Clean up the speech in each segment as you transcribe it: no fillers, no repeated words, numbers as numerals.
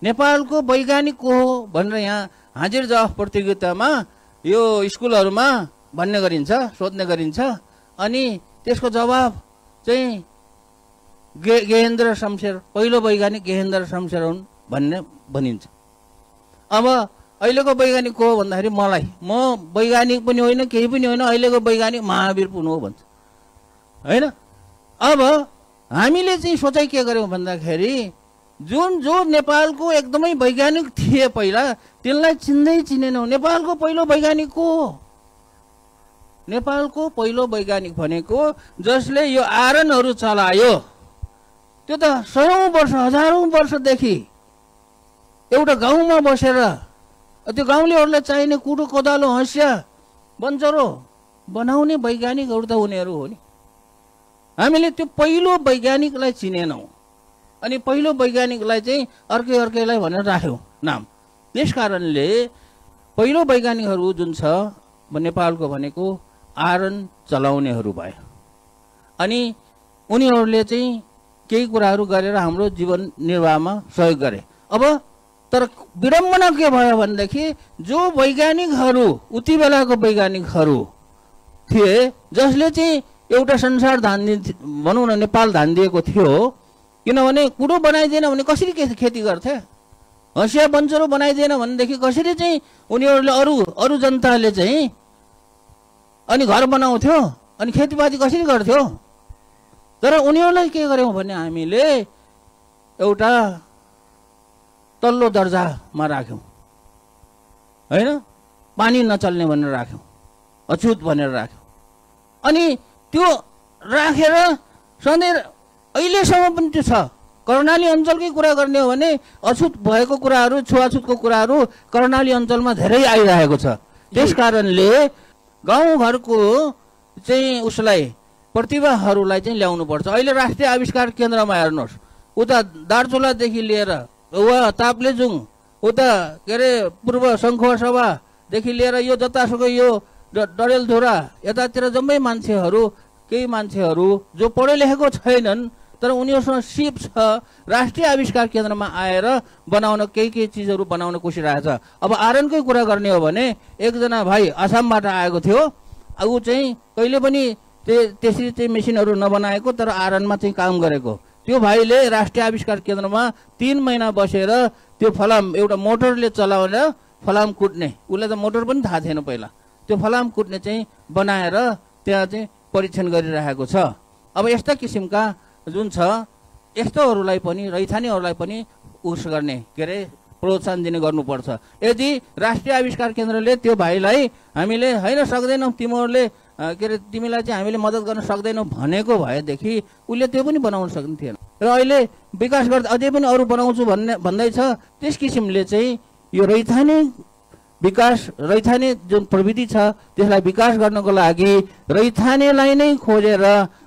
नेपालको वैज्ञानिक को हो भनेर यहाँ हाजिर जवाफ प्रतियोगितामा यो स्कुलहरुमा भन्ने गरिन्छ, सोध्ने गरिन्छ। अनि त्यसको जवाब चाहिँ गेहेन्द्र शमशेर, पहिलो वैज्ञानिक गेहेन्द्र शमशेर हुन् भन्ने भनिन्छ। अब अहिलेको वैज्ञानिक को हो भन्दाखेरि मलाई, म वैज्ञानिक पनि होइन, केही पनि होइन, अहिलेको वैज्ञानिक महावीर पुन हो भन्छ हैन। अब हामीले चाहिँ सोचाइ के गर्यौं भन्दाखेरि जुन जो नेपालको एकदमै वैज्ञानिक थिए पहिला त्यसलाई चिन्दै चिनेनौं। नेपालको पहिलो वैज्ञानिक को हो? नेपालको पहिलो वैज्ञानिक भनेको जसले यो आयरनहरु चलायो, त्यो त सयौं वर्ष, हजारौं वर्षदेखि एउटा गाउँमा बसेर त्यो गाउँलेहरुलाई चाहिने कुटो, कोदालो, हँसिया, बन्चरो बनाउने वैज्ञानिकहरु त उनीहरु हो नि। हामीले त्यो पहिलो वैज्ञानिकलाई चिनेनौं अनि पहिलो वैज्ञानिकलाई चाहिँ अर्कैलाई भनेर राख्यौं नाम। त्यसकारणले पहिलो वैज्ञानिकहरु जुन छ नेपालको भनेको आयरन चलाउनेहरु भए अनि उनीहरुले चाहिँ केही कुराहरु गरेर हाम्रो जीवन निर्वाहमा सहयोग गरे। अब तर विडम्बना के भयो भनेदेखि जो वैज्ञानिकहरु उति बेलाको वैज्ञानिकहरु थिए जसले चाहिँ एउटा संसार भनौं न नेपाल धान्दिएको थियो, किनभने कुडो बनाइदिएन भने कसरी खेती गर्थे, हँसिया बन्चरो बनाइदिएन भनेदेखि कसरी चाहिँ उनीहरुले अरु जनताले चाहिँ अनि घर बनाउँथ्यो अनि खेतीपाती कसरी गर्थ्यो। तर उनीहरुलाई के गर्यौं भने हामीले एउटा तल्लो दर्जामा राख्यौं हैन, पानी नचल्ने भनेर राख्यौं, अछुत भनेर राख्यौं। अनि त्यो राखेर सधैँ अहिलेसम्म पनि त्यो छ। कर्णाली अञ्चलकै कुरा गर्ने हो भने अछुत भएको कुराहरु, छुवाछुतको कुराहरु कर्णाली अञ्चलमा धेरै आइरहेको छ। त्यसकारणले गाउँघरको चाहिँ उसलाई प्रतिभाहरूलाई चाहिँ ल्याउनु पर्छ। अहिले राष्ट्रिय आविष्कार केन्द्रमा हेर्नुहोस्, उता दार्चुलादेखि लिएर वा ताप्लेजुङ, उता के अरे पूर्व सङ्खुवासभादेखि लिएर यो जतासुकै यो डडेलधुरा यतातिर जम्मै मान्छेहरू, केही मान्छेहरू जो पढे लेखेको छैनन् तर उनीहरुसँग सिप छ, राष्ट्रिय आविष्कार केन्द्रमा आएर बनाउन केही चीजहरू बनाउन कोसिरहेछ। अब आयरनकै कुरा गर्ने हो भने एकजना भाइ आसामबाट आएको थियो, ऊ चाहिँ कहिले पनि त्यसरी चाहिँ मेसिनहरू नबनाएको तर आयरनमा चाहिँ काम गरेको। त्यो भाइले राष्ट्रिय आविष्कार केन्द्रमा 3 महिना बसेर त्यो फलाम एउटा मोटरले चलाएर फलाम कुट्ने, उसलाई त मोटर पनि थाहा थिएन पहिला, त्यो फलाम कुट्ने चाहिँ बनाएर त्यहाँ चाहिँ परीक्षण गरिरहेको छ। अब यस्ता किसिमका जुन छ यस्तोहरूलाई पनि रैथानेहरूलाई पनि उस गर्ने के अरे प्रोत्साहन दिने गर्नुपर्छ। यदि राष्ट्रिय आविष्कार केन्द्रले त्यो भाइलाई हामीले हैन सक्दैनौं, तिमीहरूले के अरे तिमीलाई चाहिँ हामीले मद्दत गर्न सक्दैनौं भनेको भएदेखि उले त्यो पनि बनाउन सक्ने थिएन। र अहिले विकास गर्दै अझै पनि अरु बनाउँछु भन्दै छ। त्यस किसिमले चाहिँ यो रैथाने जुन प्रविधि छ त्यसलाई विकास गर्नको लागि रैथानेलाई नै खोजेर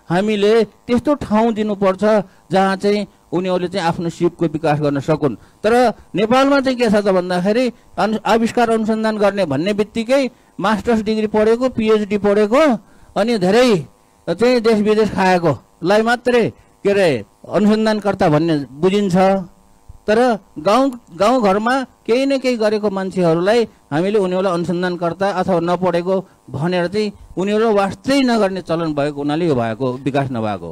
हामीले त्यस्तो ठाउँ दिनुपर्छ जहाँ चाहिँ उनीहरूले चाहिँ आफ्नो सिपको विकास गर्न सकुन्। तर नेपालमा चाहिँ के छ त भन्दाखेरि आविष्कार अनुसन्धान गर्ने भन्ने बित्तिकै मास्टर्स डिग्री पढेको, पीएचडी पढेको अनि धेरै चाहिँ देश विदेश खाएकोलाई मात्रै के अरे अनुसन्धानकर्ता भन्ने बुझिन्छ। तर गाउँ घरमा केही न केही गरेको मान्छेहरूलाई हामीले उनीहरूलाई अनुसन्धानकर्ता अथवा नपढेको भनेर चाहिँ उनीहरू वास्तै नगर्ने चलन भएको हुनाले यो भएको विकास नभएको।